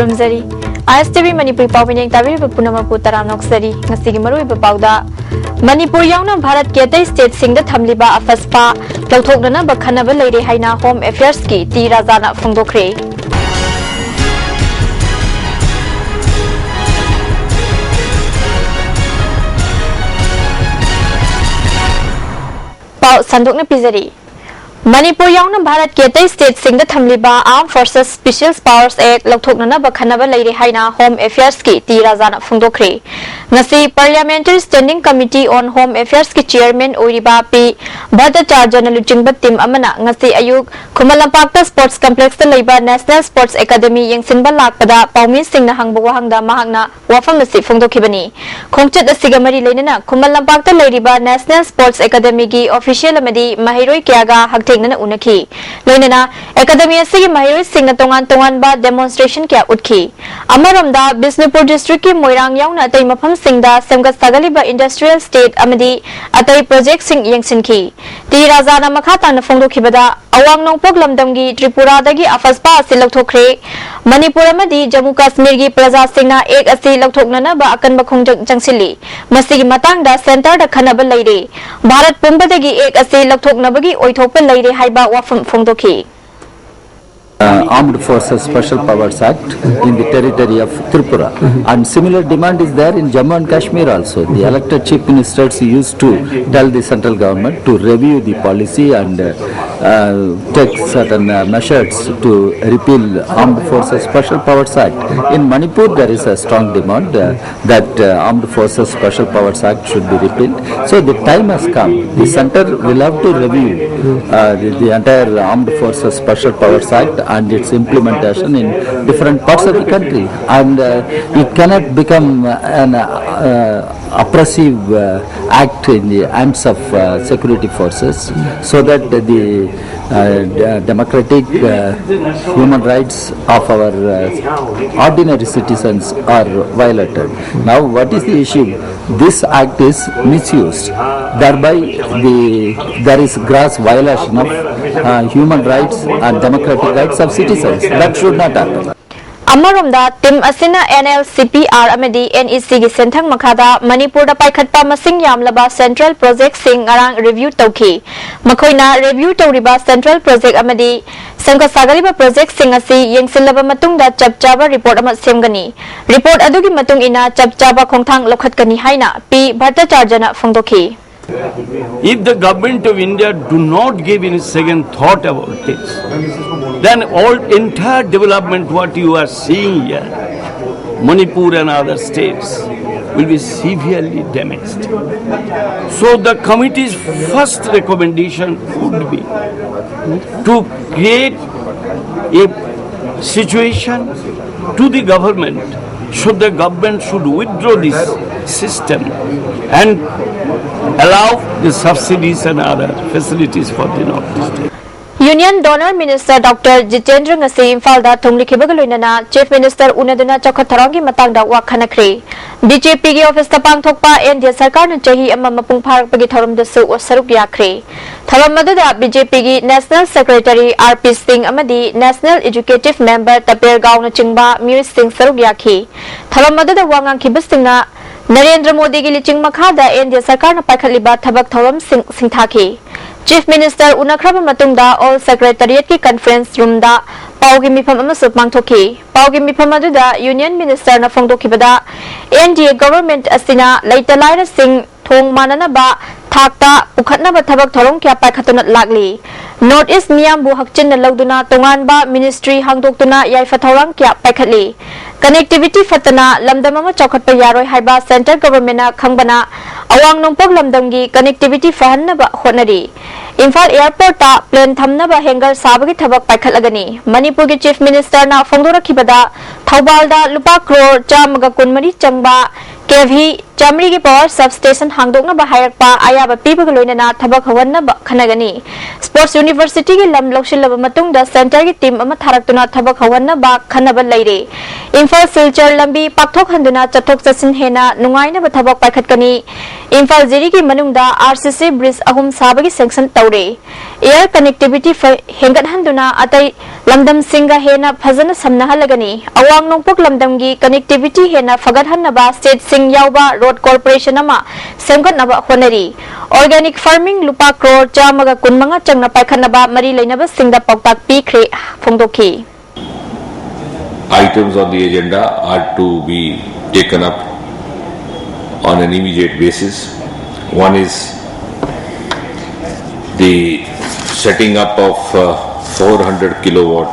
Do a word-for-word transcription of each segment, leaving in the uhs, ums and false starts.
ꯈꯨꯔꯨꯝꯖꯔꯤ꯫ ꯑꯥꯏ S T V Manipuri ꯄꯥꯎ ꯃꯤꯠꯌꯦꯡ ꯇꯥꯕꯤꯔꯤꯕ ꯄꯨꯝꯅꯃꯛꯄꯨ ꯇꯔꯥꯝꯅ ꯑꯣꯛꯆꯔꯤ꯫ ꯉꯁꯤꯒꯤ ꯃꯔꯨꯑꯣꯏꯕ ꯄꯥꯎꯗ, ꯃꯅꯤꯄꯨꯔ ꯌꯥꯎꯅ ꯚꯥꯔꯠꯀꯤ ꯑꯇꯩ ꯁ꯭ꯇꯦꯠꯁꯤꯡꯗ ꯊꯝꯂꯤꯕ ꯑꯐꯁꯄꯥ ꯂꯧꯊꯣꯛꯅꯅꯕ ꯈꯟꯅꯕ ꯂꯩꯔꯦ ꯍꯥꯏꯅ ꯍꯣꯝ ꯑꯦꯐꯤꯌꯔꯁꯀꯤ ꯇꯤ ꯔꯥꯖꯥꯅ ꯐꯣꯡꯗꯣꯛꯈ꯭ꯔꯦ꯫ ꯄꯥꯎ ꯁꯟꯗꯣꯛꯅ ꯄꯤꯖꯔꯤ꯫ ꯃꯅꯤꯄꯨꯔ ꯌꯥꯎꯅ ꯚꯥꯔꯠꯀꯤ ꯑꯇꯩ ꯁ꯭ꯇꯦꯠꯁꯤꯡꯗ ꯊꯝꯂꯤꯕ Armed Forces Special Powers Act ꯂꯧꯊꯣꯛꯅꯅꯕ ꯈꯟꯅꯕ ꯂꯩꯔꯦ ꯍꯥꯏꯅ ꯍꯣꯝ ꯑꯦꯐꯤꯌꯔꯁꯀꯤ ꯇꯤ ꯔꯥꯖꯥꯅ ꯐꯣꯡꯗꯣꯛꯈ꯭ꯔꯦ꯫ ꯉꯁꯤ Parliamentary Standing Committee on Home Affairsꯀꯤ ꯆꯤꯌꯔꯃꯦꯟ ꯑꯣꯏꯔꯤꯕ ꯄꯤ ꯚꯠꯇꯆꯥꯔꯖꯅ ꯂꯨꯆꯤꯡꯕ ꯇꯤꯝ ꯑꯃꯅ ꯉꯁꯤ ꯑꯌꯨꯛ ꯈꯨꯃꯟ ꯂꯝꯄꯥꯛꯇ ꯁ꯭ꯄꯣꯔꯠꯁ ꯀꯝꯄ꯭ꯂꯦꯛꯁꯇ ꯂꯩꯕ National Sports Academy ꯌꯦꯡꯁꯤꯟꯕ ꯂꯥꯛꯄꯗ ꯄꯥꯎꯃꯤꯁꯤꯡꯅ ꯍꯪꯕ ꯋꯥꯍꯪꯗ ꯃꯍꯥꯛꯅ ꯋꯥꯐꯝ ꯑꯁꯤ ꯐꯣꯡꯗꯣꯛꯈꯤꯕꯅꯤ꯫ ꯈꯣꯡꯆꯠ ꯑꯁꯤꯒ ꯃꯔꯤ ꯂꯩꯅꯅ ꯈꯨꯃꯟ ꯂꯝꯄꯥꯛꯇ ꯂꯩꯔꯤꯕ National Sports Academyꯒꯤ official ꯑꯃꯗꯤ ꯃꯍꯩꯔꯣꯏ ꯀꯌꯥꯒ ꯍꯛꯊꯦꯡꯅꯅ ꯎꯅꯈꯤ꯫ ꯂꯣꯏꯅꯅ academy ꯑꯁꯤꯒꯤ ꯃꯍꯩꯔꯣꯏꯁꯤꯡꯅ ꯇꯣꯉꯥꯟ ꯇꯣꯉꯥꯟꯕ demonstration ꯀꯌꯥ ꯎꯠꯈꯤ꯫ ꯑꯃꯔꯣꯝꯗ ꯕꯤꯁꯅꯨꯄꯨꯔ districtꯀꯤ ꯃꯣꯏꯔꯥꯡ ꯌꯥꯎꯅ ꯑꯇꯩ ꯃꯐꯝꯁꯤꯡꯗ ꯁꯦꯝꯒꯠ ꯁꯥꯒꯠꯂꯤꯕ industrial estate ꯑꯃꯗꯤ ꯑꯇꯩ projectꯁꯤꯡ ꯌꯦꯡꯁꯤꯟꯈꯤ꯫ ꯇꯤ ꯔꯥꯖꯥꯅ ꯃꯈꯥ ꯇꯥꯅ ꯐꯣꯡꯗꯣꯛꯈꯤꯕꯗ, ꯑꯋꯥꯡ ꯅꯣꯡꯄꯣꯛ ꯂꯝꯗꯝꯒꯤ ꯇ꯭ꯔꯤꯄꯨꯔꯥꯗꯒꯤ ꯑꯐꯁꯄꯥ ꯑꯁꯤ ꯂꯧꯊꯣꯛꯈ꯭ꯔꯦ꯫ ꯃꯅꯤꯄꯨꯔ ꯑꯃꯗꯤ ꯖꯝꯃꯨ ꯀꯥꯁꯃꯤꯔꯒꯤ ꯄ꯭ꯔꯖꯥꯁꯤꯡꯅ act ꯑꯁꯤ ꯂꯧꯊꯣꯛꯅꯅꯕ ꯑꯀꯟꯕ ꯈꯣꯡꯖꯪ ꯆꯪꯁꯤꯜꯂꯤ꯫ ꯃꯁꯤꯒꯤ ꯃꯇꯥꯡꯗ centreꯗ ꯈꯟꯅꯕ ꯂꯩꯔꯦ꯫ ꯚꯥꯔꯠ ꯄꯨꯝꯕꯗꯒꯤ act ꯑꯁꯤ ꯂꯧꯊꯣꯛꯅꯕꯒꯤ ꯑꯣꯏꯊꯣꯛꯄ ꯂꯩꯔꯦ ꯍꯥꯏꯕ ꯋꯥꯐꯝ ꯐꯣꯡꯗꯣꯛꯈꯤ꯫ Uh, Armed Forces Special Powers Act in the territory of Tripura. And similar demand is there in Jammu and Kashmir also. The elected chief ministers used to tell the central government to review the policy and uh, uh, take certain uh, measures to repeal Armed Forces Special Powers Act. In Manipur, there is a strong demand uh, that uh, Armed Forces Special Powers Act should be repealed. So the time has come. The center will have to review uh, the, the entire Armed Forces Special Powers Act and its implementation in different parts of the country. And uh, it cannot become an uh, oppressive uh, act in the hands of uh, security forces, so that the uh, d- democratic uh, human rights of our uh, ordinary citizens are violated. Now, what is the issue? This act is misused. Thereby, the, there is gross violation of uh, human rights and democratic rights of citizens. That should not happen. ꯑꯃꯔꯣꯝꯗ, team ꯑꯁꯤꯅ NLCPR ꯑꯃꯗꯤ NECꯒꯤ ꯁꯦꯟꯊꯪ ꯃꯈꯥꯗ ꯃꯅꯤꯄꯨꯔꯗ ꯄꯥꯏꯈꯠꯄ ꯃꯁꯤꯡ ꯌꯥꯝꯂꯕ central ꯄ꯭ꯔꯣꯖꯦꯛꯁꯤꯡ ꯉꯔꯥꯡ review ꯇꯧꯈꯤ꯫ ꯃꯈꯣꯏꯅ ꯔꯤꯚ꯭ꯌꯨ ꯇꯧꯔꯤꯕ ꯁꯦꯟꯇ꯭ꯔꯦꯜ ꯄ꯭ꯔꯣꯖꯦꯛ ꯑꯃꯗꯤ ꯁꯦꯝꯒꯠ ꯁꯥꯒꯠꯂꯤꯕ ꯄ꯭ꯔꯣꯖꯦꯛꯁꯤꯡ ꯑꯁꯤ ꯌꯦꯡꯁꯤꯜꯂꯕ ꯃꯇꯨꯡꯗ ꯆꯞ ꯆꯥꯕ ꯔꯤꯄꯣꯔꯠ ꯑꯃ ꯁꯦꯝꯒꯅꯤ꯫ ꯔꯤꯄꯣꯔꯠ ꯑꯗꯨꯒꯤ ꯃꯇꯨꯡ ꯏꯟꯅ ꯆꯞ ꯆꯥꯕ ꯈꯣꯡꯊꯥꯡ ꯂꯧꯈꯠꯀꯅꯤ ꯍꯥꯏꯅ ꯄꯤ ꯚꯠꯇꯆꯥꯔꯖꯅ ꯐꯣꯡꯗꯣꯛꯈꯤ꯫ If the government of India do not give any second thought about this, then all entire development what you are seeing here, Manipur and other states, will be severely damaged. So the committee's first recommendation would be to create a situation to the government, should the government should withdraw this system and allow the subsidies and other facilities for the Northeast state. Union Donor Minister Doctor Jitendra ꯉꯁꯤ ꯏꯝꯐꯥꯜꯗ ꯊꯨꯡꯂꯈꯤꯕꯒ ꯂꯣꯏꯅꯅ Chief Minister ꯎꯅꯗꯨꯅ ꯆꯥꯎꯈꯠ ꯊꯧꯔꯥꯡꯒꯤ ꯃꯇꯥꯡꯗ ꯋꯥ ꯈꯟꯅꯈ꯭ꯔꯦ꯫ BJPꯒꯤ ꯑꯣꯐꯤꯁꯇ ꯄꯥꯡꯊꯣꯛꯄ NDA ꯁꯔꯀꯥꯔꯅ ꯆꯍꯤ ꯑꯃ ꯃꯄꯨꯡ ꯐꯥꯔꯛꯄꯒꯤ ꯊꯧꯔꯝꯗꯁꯨ ꯁꯔꯨꯛ ꯌꯥꯈ꯭ꯔꯦ꯫ ꯊꯧꯔꯝ ꯑꯗꯨꯗ BJPꯒꯤ National Secretary R P Singh ꯑꯃꯗꯤ National Executive Member Tapir Gaoꯅꯆꯤꯡꯕ ꯃꯤꯑꯣꯏꯁꯤꯡ ꯁꯔꯨꯛ ꯌꯥꯈꯤ꯫ ꯊꯧꯔꯝ ꯑꯗꯨꯗ ꯋꯥ ꯉꯥꯡꯈꯤꯕꯁꯤꯡꯅ ꯅꯔꯦꯟꯗ꯭ꯔ ꯃꯣꯗꯤꯒꯤ ꯂꯨꯆꯤꯡ ꯃꯈꯥꯗ NDA ꯁꯔꯀꯥꯔꯅ ꯄꯥꯏꯈꯠꯂꯤꯕ ꯊꯕꯛ ꯊꯧꯔꯝꯁꯤꯡ ꯁꯤꯡꯊꯥꯈꯤ꯫ Chief Minister ꯎꯅꯈ꯭ꯔꯕ ꯃꯇꯨꯡꯗ All Secretariatꯀꯤ conference roomꯗ ꯄꯥꯎꯒꯤ ꯃꯤꯐꯝ ꯑꯃꯁꯨ ꯄꯥꯡꯊꯣꯛꯈꯤ꯫ ꯄꯥꯎꯒꯤ ꯃꯤꯐꯝ ꯑꯗꯨꯗ Union Ministerꯅ ꯐꯣꯡꯗꯣꯛꯈꯤꯕꯗ, NDA government ꯑꯁꯤꯅ ꯂꯩꯇ ꯂꯥꯏꯔꯁꯤꯡ ꯊꯣꯡ ꯃꯥꯟꯅꯅꯕ ꯊꯥꯛꯇ ꯄꯨꯈꯠꯅꯕ ꯊꯕꯛ ꯊꯧꯔꯝ ꯀꯌꯥ ꯄꯥꯏꯈꯠꯇꯨꯅ ꯂꯥꯛꯂꯤ꯫ North East ꯃꯤꯌꯥꯝꯕꯨ ꯍꯛꯆꯤꯟꯅ ꯂꯧꯗꯨꯅ ꯇꯣꯉꯥꯟꯕ ministry ꯍꯥꯡꯗꯣꯛꯇꯨꯅ ꯌꯥꯏꯐ ꯊꯧꯔꯥꯡ ꯀꯌꯥ ꯄꯥꯏꯈꯠꯂꯤ꯫ Connectivity ꯐꯠꯇꯅ ꯂꯝꯗꯝ ꯑꯃ ꯆꯥꯎꯈꯠꯄ ꯌꯥꯔꯣꯏ ꯍꯥꯏꯕ centre governmentꯅ ꯈꯪꯕꯅ ꯑꯋꯥꯡ ꯅꯣꯡꯄꯣꯛ ꯂꯝꯗꯝꯒꯤ connectivity ꯐꯍꯟꯅꯕ ꯍꯣꯠꯅꯔꯤ꯫ ꯏꯝꯐꯥꯜ airportꯇ plane ꯊꯝꯅꯕ hangar ꯁꯥꯕꯒꯤ ꯊꯕꯛ ꯄꯥꯏꯈꯠꯂꯒꯅꯤ꯫ ꯃꯅꯤꯄꯨꯔꯒꯤ Chief Ministerꯅ ꯐꯣꯡꯗꯣꯔꯛꯈꯤꯕꯗ, ꯊꯧꯕꯥꯜꯗ ꯂꯨꯄꯥ ꯀ꯭ꯔꯣꯔ ꯆꯥꯝꯃꯒ ꯀꯨꯟꯃꯔꯤ ꯆꯪꯕ ꯀꯦꯚꯤ ꯆꯥꯃꯔꯤꯒꯤ power substation ꯍꯥꯡꯗꯣꯛꯅꯕ ꯍꯥꯏꯔꯛꯄ ꯑꯌꯥꯕ ꯄꯤꯕꯒ ꯂꯣꯏꯅꯅ ꯊꯕꯛ ꯍꯧꯍꯟꯅꯕ ꯈꯟꯅꯒꯅꯤ꯫ Sports Universityꯒꯤ ꯂꯝ ꯂꯧꯁꯤꯜꯂꯕ ꯃꯇꯨꯡꯗ centreꯒꯤ team ꯑꯃ ꯊꯥꯔꯛꯇꯨꯅ ꯊꯕꯛ ꯍꯧꯍꯟꯅꯕ ꯈꯟꯅꯕ ꯂꯩꯔꯦ꯫ ꯏꯝꯐꯥꯜ ꯁꯤꯜꯆꯔ ꯂꯝꯕꯤ ꯄꯥꯛꯊꯣꯛꯍꯟꯗꯨꯅ ꯆꯠꯊꯣꯛ ꯆꯠꯁꯤꯟ ꯍꯦꯟꯅ ꯅꯨꯡꯉꯥꯏꯅꯕ ꯊꯕꯛ ꯄꯥꯏꯈꯠꯀꯅꯤ꯫ ꯏꯝꯐꯥꯜ ꯖꯤꯔꯤꯒꯤ ꯃꯅꯨꯡꯗ RCC bridge ꯑꯍꯨꯝ ꯁꯥꯕꯒꯤ sanction ꯇꯧꯔꯦ꯫ Air connectivity ꯐ-, ꯍꯦꯟꯒꯠꯍꯟꯗꯨꯅ ꯑꯇꯩ ꯂꯝꯗꯝꯁꯤꯡꯒ ꯍꯦꯟꯅ ꯐꯖꯅ ꯁꯝꯅꯍꯜꯂꯒꯅꯤ꯫ ꯑꯋꯥꯡ ꯅꯣꯡꯄꯣꯛ ꯂꯝꯗꯝꯒꯤ connectivity ꯍꯦꯟꯅ ꯐꯒꯠꯍꯟꯅꯕ stateꯁꯤꯡ ꯌꯥꯎꯕ road corporation ꯑꯃ ꯁꯦꯝꯒꯠꯅꯕ ꯍꯣꯠꯅꯔꯤ꯫ Organic farming ꯂꯨꯄꯥ ꯀ꯭ꯔꯣꯔ ꯆꯥꯝꯃꯒ ꯀꯨꯟꯃꯉꯥ ꯆꯪꯅ ꯄꯥꯏꯈꯠꯅꯕ ꯃꯔꯤ ꯂꯩꯅꯕꯁꯤꯡꯗ ꯄꯥꯎꯇꯥꯛ ꯄꯤꯈ꯭ꯔꯦ, ꯐꯣꯡꯗꯣꯛꯈꯤ꯫ Items on the agenda are to be taken up on an immediate basis. One is the setting up of uh, four hundred kilowatt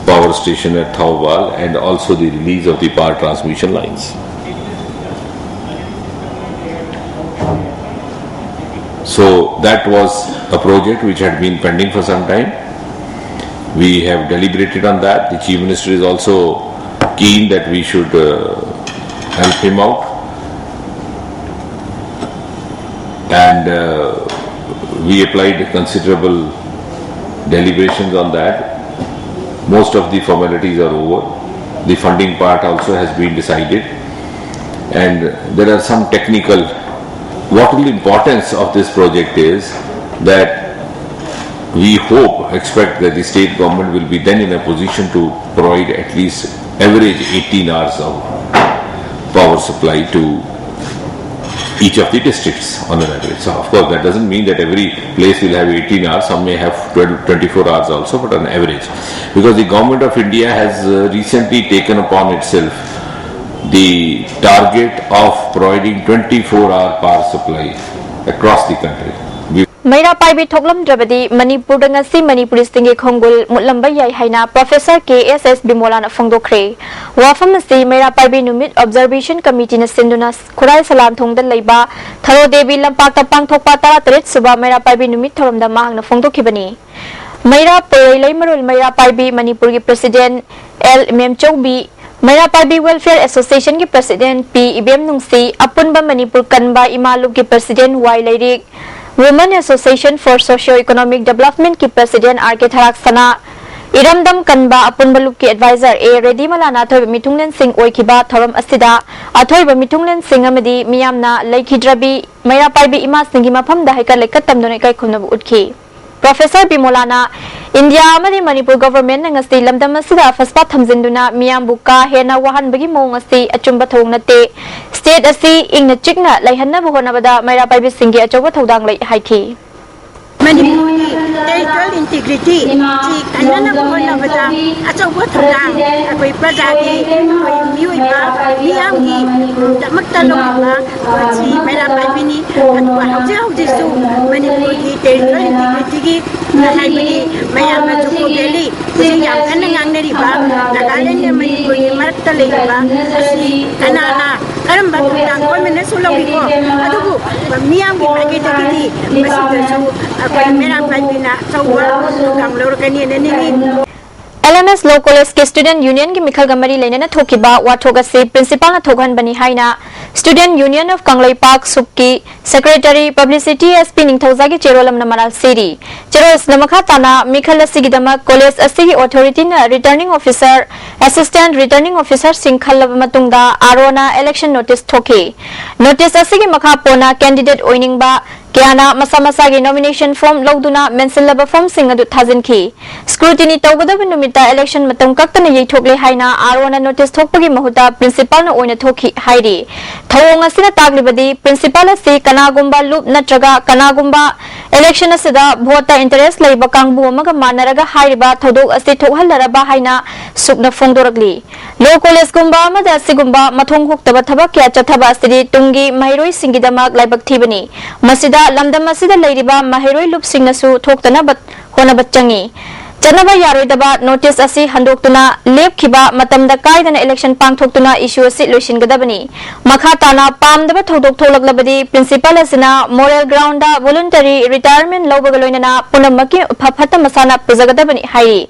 power station at Thaobal and also the release of the power transmission lines. So that was a project which had been pending for some time. We have deliberated on that. The Chief Minister is also keen that we should uh, help him out. And uh, we applied considerable deliberations on that. Most of the formalities are over. The funding part also has been decided. And there are some technical, what the importance of this project is that we hope, expect that the state government will be then in a position to provide at least average eighteen hours of power supply to each of the districts on an average. So, of course, that doesn't mean that every place will have eighteen hours, some may have twelve, twenty-four hours also, but on average. Because the Government of India has uh, recently taken upon itself the target of providing twenty-four hour power supply across the country. We ꯃꯩꯔꯥ ꯄꯥꯏꯕꯤ ꯊꯣꯛꯂꯝꯗ꯭ꯔꯕꯗꯤ ꯃꯅꯤꯄꯨꯔꯗ ꯉꯁꯤ ꯃꯅꯤꯄꯨꯔꯤꯁꯤꯡꯒꯤ ꯈꯣꯡꯒꯨꯜ ꯃꯨꯠꯂꯝꯕ ꯌꯥꯏ ꯍꯥꯏꯅ Professor K S S ꯕꯤꯃꯣꯂꯥꯅ ꯐꯣꯡꯗꯣꯛꯈ꯭ꯔꯦ꯫ ꯋꯥꯐꯝ ꯑꯁꯤ ꯃꯩꯔꯥ ꯄꯥꯏꯕꯤ ꯅꯨꯃꯤꯠ Observation Committeeꯅ ꯁꯤꯟꯗꯨꯅ ꯈꯨꯔꯥꯏ ꯁꯂꯥꯟꯊꯣꯡꯗ ꯂꯩꯕ ꯊꯔꯣ ꯗꯦꯕꯤ ꯂꯝꯄꯥꯛꯇ ꯄꯥꯡꯊꯣꯛꯄ ꯇꯔꯥꯇꯔꯦꯠ ꯁꯨꯕ ꯃꯩꯔꯥ ꯄꯥꯏꯕꯤ ꯅꯨꯃꯤꯠ ꯊꯧꯔꯝꯗ ꯃꯍꯥꯛꯅ ꯐꯣꯡꯗꯣꯛꯈꯤꯕꯅꯤ꯫ ꯃꯩꯔꯥ ꯄꯣꯏꯔꯩ ꯂꯩꯃꯔꯨꯜ ꯃꯩꯔꯥ ꯄꯥꯏꯕꯤ ꯃꯅꯤꯄꯨꯔꯒꯤ President L ꯃꯦꯝꯆꯧꯕꯤ ꯃꯩꯔꯥ ꯄꯥꯏꯕꯤ Welfare Association ꯒꯤ President P ꯏꯕꯦꯝ ꯅꯨꯡꯁꯤ, ꯑꯄꯨꯟꯕ ꯃꯅꯤꯄꯨꯔ ꯀꯟꯕ ꯏꯃꯥ ꯂꯨꯞꯀꯤ President ꯋꯥꯏ ꯂꯩꯔꯤꯛ, Women Association for Socio Economic Development ꯀꯤ President R K ꯊꯔꯥꯛ ꯁꯅꯥ, ꯏꯔꯝꯗꯝ ꯀꯟꯕ ꯑꯄꯨꯟꯕ ꯂꯨꯞꯀꯤ Advisor A ꯔꯦꯗꯤ ꯃꯂꯥꯅ ꯑꯊꯣꯏꯕ ꯃꯤꯊꯨꯡꯂꯦꯟꯁꯤꯡ ꯑꯣꯏꯈꯤꯕ ꯊꯧꯔꯝ ꯑꯁꯤꯗ ꯑꯊꯣꯏꯕ ꯃꯤꯊꯨꯡꯂꯦꯟꯁꯤꯡ ꯑꯃꯗꯤ ꯃꯤꯌꯥꯝꯅ ꯂꯩꯈꯤꯗ꯭ꯔꯕꯤ ꯃꯩꯔꯥ ꯄꯥꯏꯕꯤ ꯏꯃꯥꯁꯤꯡꯒꯤ ꯃꯐꯝꯗ ꯍꯩꯀꯠ ꯂꯩꯀꯠ ꯇꯝꯗꯨꯅ ꯏꯀꯥꯏ ꯈꯨꯝꯅꯕ ꯎꯠꯈꯤ꯫ Professor ꯕꯤꯃꯣꯂꯥꯅ ꯏꯟꯗꯤꯌꯥ ꯑꯃꯗꯤ ꯃꯅꯤꯄꯨꯔ government ꯅ ꯉꯁꯤ ꯂꯝꯗꯝ ꯑꯁꯤꯗ ꯐꯁꯄꯥ ꯊꯝꯖꯤꯟꯗꯨꯅ ꯃꯤꯌꯥꯝꯕꯨ ꯀꯥ ꯍꯦꯟꯅ ꯋꯥꯍꯟꯕꯒꯤ ꯃꯑꯣꯡ ꯑꯁꯤ ꯑꯆꯨꯝꯕ ꯊꯧꯑꯣꯡ ꯅꯠꯇꯦ, state ꯑꯁꯤ ꯏꯪꯅ ꯆꯤꯛꯅ ꯂꯩꯍꯟꯅꯕ ꯍꯣꯠꯅꯕꯗ ꯃꯩꯔꯥ ꯄꯥꯏꯕꯤꯁꯤꯡꯒꯤ ꯑꯆꯧꯕ ꯊꯧꯗꯥꯡ ꯂꯩ ꯍꯥꯏꯈꯤ꯫ ꯃꯅꯤꯄꯨꯔꯒꯤ territorial integrity ꯁꯤ ꯀꯟꯅꯅꯕ ꯍꯣꯠꯅꯕꯗ ꯑꯆꯧꯕ ꯊꯧꯗꯥꯡ ꯑꯩꯈꯣꯏ ꯄ꯭ꯔꯖꯥꯒꯤ, ꯑꯩꯈꯣꯏ ꯃꯤꯑꯣꯏꯕ ꯃꯤꯌꯥꯝꯒꯤꯗꯃꯛꯇ ꯂꯧꯔꯤꯕ ꯁꯤ ꯃꯩꯔꯥ ꯄꯥꯏꯕꯤꯅꯤ꯫ ꯑꯗꯨꯒ ꯍꯧꯖꯤꯛ ꯍꯧꯖꯤꯛꯁꯨ ꯃꯅꯤꯄꯨꯔꯒꯤ territorial integrity ꯒꯤ ꯍꯥꯏꯕꯗꯤ ꯃꯌꯥꯝꯅ ꯖꯨꯀꯣ ꯚꯦꯂꯤ ꯍꯧꯖꯤꯛ ꯌꯥꯝ ꯀꯟꯅ ꯉꯥꯡꯅꯔꯤꯕ ꯅꯥꯒꯥꯂꯦꯟꯒ ꯃꯅꯤꯄꯨꯔꯒꯤ ꯃꯔꯛꯇ ꯂꯩꯔꯤꯕ ꯑꯁꯤ ꯀꯅꯥꯅ ꯀꯔꯝꯕ ꯊꯧꯗꯥꯡ government ꯅꯁꯨ ꯂꯧꯔꯤꯀꯣ, ꯑꯗꯨꯕꯨ ꯃꯤꯌꯥꯝꯒꯤ ꯃꯥꯏꯀꯩꯗꯒꯤꯗꯤ ꯃꯁꯤꯗꯁꯨ ꯑꯩꯈꯣꯏ ꯃꯩꯔꯥ ꯄꯥꯏꯕꯤꯅ ꯑꯆꯧꯕ ꯊꯧꯗꯥꯡ ꯂꯧꯔꯛꯀꯅꯤꯅ ꯅꯤꯡꯏ꯫ L M S Law College ꯀꯤ Student Union ꯒꯤ ꯃꯤꯈꯜꯒ ꯃꯔꯤ ꯂꯩꯅꯅ ꯊꯣꯛꯈꯤꯕ ꯋꯥꯊꯣꯛ ꯑꯁꯤ Principal ꯅ ꯊꯣꯛꯍꯟꯕꯅꯤ ꯍꯥꯏꯅ Student Union of Kangleipak ꯁꯨꯛꯀꯤ Secretary Publicity S P ꯅꯤꯡꯊꯧꯖꯥꯒꯤ ꯆꯦꯔꯣꯜ ꯑꯃꯅ ꯃꯔꯥꯜ ꯁꯤꯔꯤ꯫ ꯆꯦꯔꯣꯜ ꯑꯁꯤꯅ ꯃꯈꯥ ꯇꯥꯅ ꯃꯤꯈꯜ ꯑꯁꯤꯒꯤꯗꯃꯛ college ꯑꯁꯤꯒꯤ authority ꯅ Returning Officer, Assistant Returning Officer ꯁꯤꯡ ꯈꯜꯂꯕ ꯃꯇꯨꯡꯗ R O ꯅ election notice ꯊꯣꯛꯈꯤ꯫ Notice ꯑꯁꯤꯒꯤ ꯃꯈꯥ ꯄꯣꯟꯅ candidate ꯑꯣꯏꯅꯤꯡꯕ ꯀꯌꯥꯅ ꯃꯁꯥ ꯃꯁꯥꯒꯤ nomination form ꯂꯧꯗꯨꯅ ꯃꯦꯟꯁꯤꯜꯂꯕ form ꯁꯤꯡ ꯑꯗꯨ ꯊꯥꯖꯤꯟꯈꯤ꯫ Scrutiny ꯇꯧꯒꯗꯕ ꯅꯨꯃꯤꯠꯇ election ꯃꯇꯝ ꯀꯛꯇꯅ ꯌꯩꯊꯣꯛꯂꯦ ꯍꯥꯏꯅ R O ꯅ notice ꯊꯣꯛꯄꯒꯤ ꯃꯍꯨꯠꯇ Principal ꯅ ꯑꯣꯏꯅ ꯊꯣꯛꯈꯤ ꯍꯥꯏꯔꯤ꯫ ꯊꯧꯑꯣꯡ ꯑꯁꯤꯅ ꯇꯥꯛꯂꯤꯕꯗꯤ Principal ꯑꯁꯤ ꯀꯅꯥꯒꯨꯝꯕ ꯂꯨꯞ ꯅꯠꯇ꯭ꯔꯒ ꯀꯅꯥꯒꯨꯝꯕ election ꯑꯁꯤꯗ vote ꯇ interest ꯂꯩꯕ ꯀꯥꯡꯕꯨ ꯑꯃꯒ ꯃꯥꯟꯅꯔꯒ ꯍꯥꯏꯔꯤꯕ ꯊꯧꯗꯣꯛ ꯑꯁꯤ ꯊꯣꯛꯍꯜꯂꯔꯕ ꯍꯥꯏꯅ ꯁꯨꯛꯅ ꯐꯣꯡꯗꯣꯔꯛꯂꯤ꯫ Law College ꯀꯨꯝꯕ ꯑꯃꯗ ꯑꯁꯤꯒꯨꯝꯕ ꯃꯊꯣꯡ ꯍꯨꯛꯇꯕ ꯊꯕꯛ ꯀꯌꯥ ꯆꯠꯊꯕ ꯑꯁꯤꯗꯤ ꯇꯨꯡꯒꯤ ꯃꯍꯩꯔꯣꯏꯁꯤꯡꯒꯤꯗꯃꯛ ꯂꯥꯏꯕꯛ ꯊꯤꯕꯅꯤ꯫ ꯃꯁꯤꯗ ꯂꯝꯗꯝ ꯑꯁꯤꯗ ꯂꯩꯔꯤꯕ ꯃꯍꯩꯔꯣꯏ ꯂꯨꯞꯁꯤꯡꯅꯁꯨ ꯊꯣꯛꯇꯅꯕ ꯍꯣꯠꯅꯕ ꯆꯪꯏ꯫ ꯆꯠꯅꯕ ꯌꯥꯔꯣꯏꯗꯕ ꯅꯣꯇꯤꯁ ꯑꯁꯤ ꯍꯟꯗꯣꯛꯇꯨꯅ ꯂꯦꯞꯈꯤꯕ ꯃꯇꯝꯗ ꯀꯥꯏꯗꯅ ꯏꯂꯦꯛꯁꯟ ꯄꯥꯡꯊꯣꯛꯇꯨꯅ ꯏꯁꯨ ꯑꯁꯤ ꯂꯣꯏꯁꯤꯟꯒꯗꯕꯅꯤ꯫ ꯃꯈꯥ ꯇꯥꯅ ꯄꯥꯝꯗꯕ ꯊꯧꯗꯣꯛ ꯊꯣꯛꯂꯛꯂꯕꯗꯤ ꯄ꯭ꯔꯤꯟꯁꯤꯄꯥꯜ ꯑꯁꯤꯅ ꯃꯣꯔꯦꯜ ꯒ꯭ꯔꯥꯎꯟꯗ ꯚꯣꯂꯨꯟꯇꯔꯤ ꯔꯤꯇꯥꯌꯔꯃꯦꯟ ꯂꯧꯕꯒ ꯂꯣꯏꯅꯅ ꯄꯨꯝꯅꯃꯛꯀꯤ ꯐ-, ꯐꯠꯇ ꯃꯁꯥꯅ ꯄꯨꯖꯒꯗꯕꯅꯤ ꯍꯥꯏꯔꯤ꯫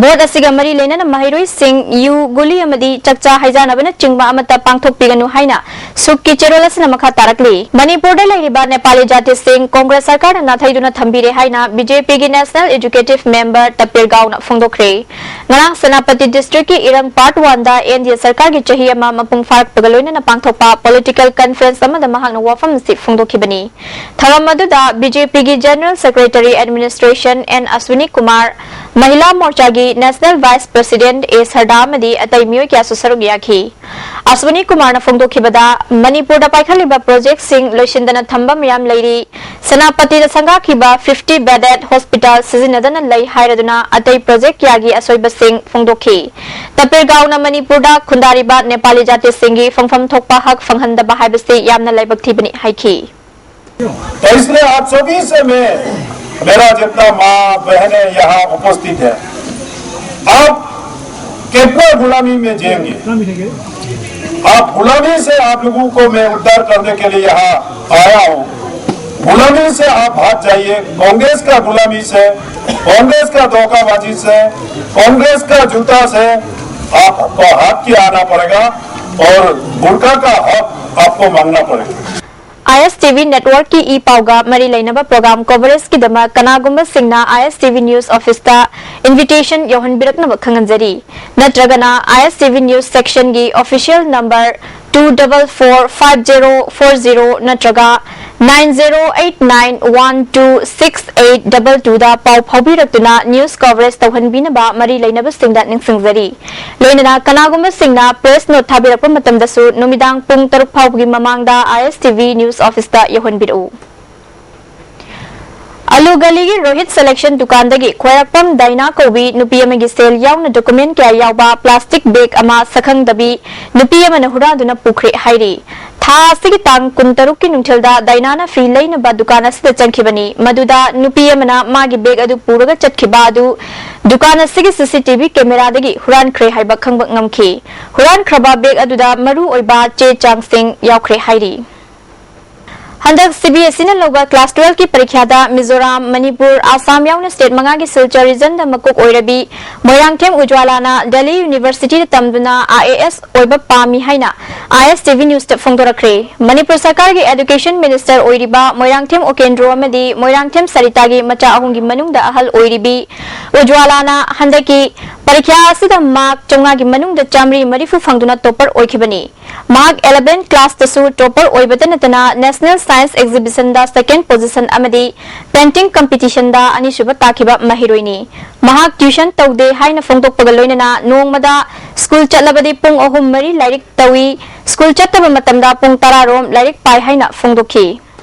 ꯕꯣꯔꯗ ꯑꯁꯤꯒ ꯃꯔꯤ ꯂꯩꯅꯅ ꯃꯍꯩꯔꯣꯏꯁꯤꯡ ꯌꯨ, ꯒꯨꯂꯤ ꯑꯃꯗꯤ ꯆꯥꯛꯆꯥ ꯍꯩꯖꯥꯟꯅꯕꯅꯆꯤꯡꯕ ꯑꯃꯠꯇ ꯄꯥꯡꯊꯣꯛꯄꯤꯒꯅꯨ ꯍꯥꯏꯅ ꯁꯨꯛꯀꯤ ꯆꯦꯔꯣꯜ ꯑꯁꯤꯅ ꯃꯈꯥ ꯇꯥꯔꯛꯂꯤ꯫ ꯃꯅꯤꯄꯨꯔꯗ ꯂꯩꯔꯤꯕ ꯅꯦꯄꯥꯂꯤ ꯖꯥꯇꯤꯁꯤꯡ ꯀꯣꯡꯒ꯭ꯔꯦꯁ ꯁꯔꯀꯥꯔꯅ ꯅꯥꯊꯩꯗꯨꯅ ꯊꯝꯕꯤꯔꯦ ꯍꯥꯏꯅ ꯕꯤ ꯖꯦ ꯄꯤꯒꯤ ꯅꯦꯁꯅꯦꯜ ꯑꯦꯖꯨꯀꯦꯇꯤꯚ ꯃꯦꯝꯕꯔ ꯇꯄꯤꯔ ꯒꯥꯎꯅ ꯐꯣꯡꯗꯣꯛꯈ꯭ꯔꯦ꯫ ꯉꯔꯥꯡ ꯁꯦꯅꯥꯄꯇꯤ ꯗꯤꯁꯇ꯭ꯔꯤꯛꯀꯤ ꯏꯔꯪ ꯄꯥꯔꯠ ꯋꯥꯟꯗ ꯑꯦꯟ ꯗꯤ ꯑꯦ ꯁꯔꯀꯥꯔꯒꯤ ꯆꯍꯤ ꯑꯃ ꯃꯄꯨꯡ ꯐꯥꯔꯛꯄꯒ ꯂꯣꯏꯅꯅ ꯄꯥꯡꯊꯣꯛꯄ ꯄꯣꯂꯤꯇꯤꯀꯦꯜ ꯀꯟꯐꯔꯦꯟꯁ ꯑꯃꯗ ꯃꯍꯥꯛꯅ ꯋꯥꯐꯝ ꯑꯁꯤ ꯐꯣꯡꯗꯣꯛꯈꯤꯕꯅꯤ꯫ ꯊꯧꯔꯝ ꯑꯗꯨꯗ ꯕꯤ ꯖꯦ ꯄꯤꯒꯤ general secretary administration N Ashwini Kumar, Mahila ꯃꯣꯔꯆꯥꯒꯤ national vice president A Sarda ꯑꯃꯗꯤ ꯑꯇꯩ ꯃꯤꯑꯣꯏ ꯀꯌꯥꯁꯨ ꯁꯔꯨꯛ ꯌꯥꯈꯤ꯫ ꯑꯁ꯭ꯋꯤꯅꯤ ꯀꯨꯃꯥꯔꯅ ꯐꯣꯡꯗꯣꯛꯈꯤꯕꯗ, ꯃꯅꯤꯄꯨꯔꯗ ꯄꯥꯏꯈꯠꯂꯤꯕ ꯄ꯭ꯔꯣꯖꯦꯛꯁꯤꯡ ꯂꯣꯏꯁꯤꯟꯗꯅ ꯊꯝꯕ ꯃꯌꯥꯝ ꯂꯩꯔꯤ꯫ ꯁꯦꯅꯥꯄꯇꯤꯗ ꯁꯪꯒꯥꯈꯤꯕ ꯐꯤꯐꯇꯤ ꯕꯦꯗꯦꯗ ꯍꯣꯁꯄꯤꯇꯥꯜ ꯁꯤꯖꯤꯟꯅꯗꯅ ꯂꯩ ꯍꯥꯏꯔꯗꯨꯅ ꯑꯇꯩ ꯄ꯭ꯔꯣꯖꯦꯛ ꯀꯌꯥꯒꯤ ꯑꯁꯣꯏꯕꯁꯤꯡ ꯐꯣꯡꯗꯣꯛꯈꯤ꯫ ꯇꯄꯤꯔ ꯒꯥꯎꯅ ꯃꯅꯤꯄꯨꯔꯗ ꯈꯨꯟꯗꯥꯔꯤꯕ ꯅꯦꯄꯥꯂꯤ ꯖꯥꯇꯤꯁꯤꯡꯒꯤ ꯐꯪꯐꯝ ꯊꯣꯛꯄ ꯍꯛ ꯐꯪꯍꯟꯗꯕ ꯍꯥꯏꯕꯁꯤ ꯌꯥꯝꯅ ꯂꯥꯏꯕꯛ ꯊꯤꯕꯅꯤ ꯍꯥꯏꯈꯤ꯫ तो इसलिए आप सभी से मैं, मेरा जितना माँ बहन है यहाँ उपस्थित है, आप कितना गुलामी में जिएंगे? आप गुलामी से आप लोगों को मैं उद्धार करने के लिए यहाँ आया हूँ। गुलामी से आप भाग जाइए, कांग्रेस का गुलामी से, कांग्रेस का धोखाबाजी से, कांग्रेस का जूता से आपको हाथ के आना पड़ेगा और बुरका का हक आपको मांगना पड़ेगा। ꯑꯥꯏ ꯑꯦꯁ ꯇꯤ ꯚꯤ ꯅꯦꯠꯋꯥꯔꯛꯀꯤ ꯏ ꯄꯥꯎꯒ ꯃꯔꯤ ꯂꯩꯅꯕ ꯄ꯭ꯔꯣꯒ꯭ꯔꯥꯝ ꯀꯣꯚꯔꯦꯖꯀꯤꯗꯃꯛ ꯀꯅꯥꯒꯨꯝꯕꯁꯤꯡꯅ I S T V news ꯑꯣꯐꯤꯁꯇ ꯏꯟꯚꯤꯇꯦꯁꯟ ꯌꯧꯍꯟꯕꯤꯔꯛꯅꯕ ꯈꯪꯍꯟꯖꯔꯤ꯫ ꯅꯠꯇ꯭ꯔꯒꯅ I S T V news ꯁꯦꯛꯁꯟꯒꯤ official number two double four five zero four zero ꯅꯠꯇ꯭ꯔꯒ nine zero eight nine one two six eight double two ꯗ ꯄꯥꯎ ꯐꯥꯎꯕꯤꯔꯛꯇꯨꯅ news coverage ꯇꯧꯍꯟꯕꯤꯅꯕ ꯃꯔꯤ ꯂꯩꯅꯕꯁꯤꯡꯗ ꯅꯤꯡꯁꯤꯡꯖꯔꯤ꯫ ꯂꯣꯏꯅꯅ ꯀꯅꯥꯒꯨꯝꯕꯁꯤꯡꯅ ꯄ꯭ꯔꯦꯁ ꯅꯣꯠ ꯊꯥꯕꯤꯔꯛꯄ ꯃꯇꯝꯗꯁꯨ ꯅꯨꯃꯤꯗꯥꯡ ꯄꯨꯡ ꯇꯔꯨꯛ ꯐꯥꯎꯕꯒꯤ ꯃꯃꯥꯡꯗ ꯑꯥꯏ ꯑꯦꯁ ꯇꯤ ꯚꯤ ꯅ꯭ꯌꯨꯁ ꯑꯣꯐꯤꯁꯇ ꯌꯧꯍꯟꯕꯤꯔꯛꯎ꯫ ꯑꯂꯨꯒꯂꯤꯒꯤ ꯔꯣꯍꯤꯠ ꯁꯦꯂꯦꯛꯁꯟ ꯗꯨꯀꯥꯟꯗꯒꯤ ꯈ꯭ꯋꯥꯏꯔꯥꯛꯄꯝ ꯗꯥꯏꯅꯥ ꯀꯧꯕꯤ ꯅꯨꯄꯤ ꯑꯃꯒꯤ ꯁꯦꯜ ꯌꯥꯎꯅ ꯗꯣꯀꯨꯃꯦꯟ ꯀꯌꯥ ꯌꯥꯎꯕ ꯄ꯭ꯂꯥꯁꯇꯤꯛ ꯕꯦꯒ ꯑꯃ ꯁꯛꯈꯪꯗꯕꯤ ꯅꯨꯄꯤ ꯑꯃꯅ ꯍꯨꯔꯥꯟꯗꯨꯅ ꯄꯨꯈ꯭ꯔꯦ ꯍꯥꯏꯔꯤ꯫ ꯊꯥ ꯑꯁꯤꯒꯤ ꯇꯥꯡ ꯀꯨꯟꯇꯔꯨꯛꯀꯤ ꯅꯨꯡꯊꯤꯜꯗ ꯗꯥꯏꯅꯥꯅ ꯐꯤ ꯂꯩꯅꯕ ꯗꯨꯀꯥꯟ ꯑꯁꯤꯗ ꯆꯪꯈꯤꯕꯅꯤ꯫ ꯃꯗꯨꯗ ꯅꯨꯄꯤ ꯑꯃꯅ ꯃꯥꯒꯤ ꯕꯦꯒ ꯑꯗꯨ ꯄꯨꯔꯒ ꯆꯠꯈꯤꯕ ꯑꯗꯨ ꯗꯨꯀꯥꯟ ꯑꯁꯤꯒꯤ ꯁꯤ ꯁꯤ ꯇꯤ ꯚꯤ ꯀꯦꯃꯦꯔꯥꯗꯒꯤ ꯍꯨꯔꯥꯟꯈ꯭ꯔꯦ ꯍꯥꯏꯕ ꯈꯪꯕ ꯉꯝꯈꯤ꯫ ꯍꯨꯔꯥꯟꯈ꯭ꯔꯕ ꯕꯦꯒ ꯑꯗꯨꯗ ꯃꯔꯨ ꯑꯣꯏꯕ ꯆꯦ ꯆꯥꯡꯁꯤꯡ ꯌꯥꯎꯈ꯭ꯔꯦ ꯍꯥꯏꯔꯤ꯫ ꯍꯟꯗꯛ ꯁꯤ ꯕꯤ ꯑꯦꯁ ꯏꯅ ꯂꯧꯕ ꯀ꯭ꯂꯥꯁ ꯇꯨꯋꯦꯜꯐꯀꯤ ꯄꯔꯤꯈ꯭ꯌꯥꯗ ꯃꯤꯖꯣꯔꯥꯝ, ꯃꯅꯤꯄꯨꯔ, ꯑꯁꯥꯝ ꯌꯥꯎꯅ ꯁ꯭ꯇꯦꯠ ꯃꯉꯥꯒꯤ ꯁꯤꯜꯆꯔ ꯔꯤꯖꯟꯗ ꯃꯀꯣꯛ ꯑꯣꯏꯔꯕꯤ ꯃꯣꯏꯔꯥꯡꯊꯦꯝ ꯎꯖ꯭ꯋꯥꯂꯥꯅ ꯗꯦꯜꯂꯤ ꯌꯨꯅꯤꯚꯔꯁꯤꯇꯤꯗ ꯇꯝꯗꯨꯅ ꯑꯥꯏ ꯑꯦ ꯑꯦꯁ ꯑꯣꯏꯕ ꯄꯥꯝꯃꯤ ꯍꯥꯏꯅ ꯑꯥꯏ ꯑꯦꯁ ꯇꯤ ꯚꯤ ꯅ꯭ꯌꯨꯁꯇ ꯐꯣꯡꯗꯣꯔꯛꯈ꯭ꯔꯦ꯫ ꯃꯅꯤꯄꯨꯔ ꯁꯔꯀꯥꯔꯒꯤ ꯑꯦꯗꯨꯀꯦꯁꯟ ꯃꯤꯅꯤꯁꯇꯔ ꯑꯣꯏꯔꯤꯕ ꯃꯣꯏꯔꯥꯡꯊꯦꯝ ꯎꯀꯦꯟꯗ꯭ꯔꯣ ꯑꯃꯗꯤ ꯃꯣꯏꯔꯥꯡꯊꯦꯝ ꯁꯔꯤꯇꯥꯒꯤ ꯃꯆꯥ ꯑꯍꯨꯝꯒꯤ ꯃꯅꯨꯡꯗ ꯑꯍꯜ ꯑꯣꯏꯔꯤꯕꯤ ꯎꯖ꯭ꯋꯥꯂꯥꯅ ꯍꯟꯗꯛꯀꯤ ꯄꯔꯤꯈ꯭ꯌꯥ ꯑꯁꯤꯗ ꯃꯥꯔꯛ ꯆꯥꯝꯃꯉꯥꯒꯤ ꯃꯅꯨꯡꯗ ꯆꯥꯝꯃꯔꯤ ꯃꯔꯤꯐꯨ ꯐꯪꯗꯨꯅ ꯇꯣꯄꯔ ꯑꯣꯏꯈꯤꯕꯅꯤ꯫ ꯃꯍꯥꯛ ꯏꯂꯦꯚꯦꯟ ꯀ꯭ꯂꯥꯁꯇꯁꯨ ꯇꯣꯄꯔ ꯑꯣꯏꯕꯇ ꯅꯠꯇꯅ ꯅꯦꯁꯅꯦꯜ ꯁꯥꯏꯟꯁ ꯑꯦꯛꯖꯤꯕꯤꯁꯟꯗ ꯁꯦꯀꯦꯟ ꯄꯣꯖꯤꯁꯟ ꯑꯃꯗꯤ ꯄꯦꯟꯇꯤꯡ ꯀꯝꯄꯤꯇꯤꯁꯟꯗ ꯑꯅꯤꯁꯨꯕ ꯇꯥꯈꯤꯕ ꯃꯍꯩꯔꯣꯏꯅꯤ꯫ ꯃꯍꯥꯛ ꯇ꯭ꯌꯨꯁꯟ ꯇꯧꯗꯦ ꯍꯥꯏꯅ ꯐꯣꯡꯗꯣꯛꯄꯒ ꯂꯣꯏꯅꯅ ꯅꯣꯡꯃꯗ ꯁ꯭ꯀꯨꯜ ꯆꯠꯂꯕꯗꯤ ꯄꯨꯡ ꯑꯍꯨꯝ ꯃꯔꯤ ꯂꯥꯏꯔꯤꯛ ꯇꯧꯏ, ꯁ꯭ꯀꯨꯜ ꯆꯠꯇꯕ ꯃꯇꯝꯗ ꯄꯨꯡ ꯇꯔꯥ ꯔꯣꯝ ꯂꯥꯏꯔꯤꯛ ꯄꯥꯏ ꯍꯥꯏꯅ ꯐꯣꯡꯗꯣꯛꯈꯤ꯫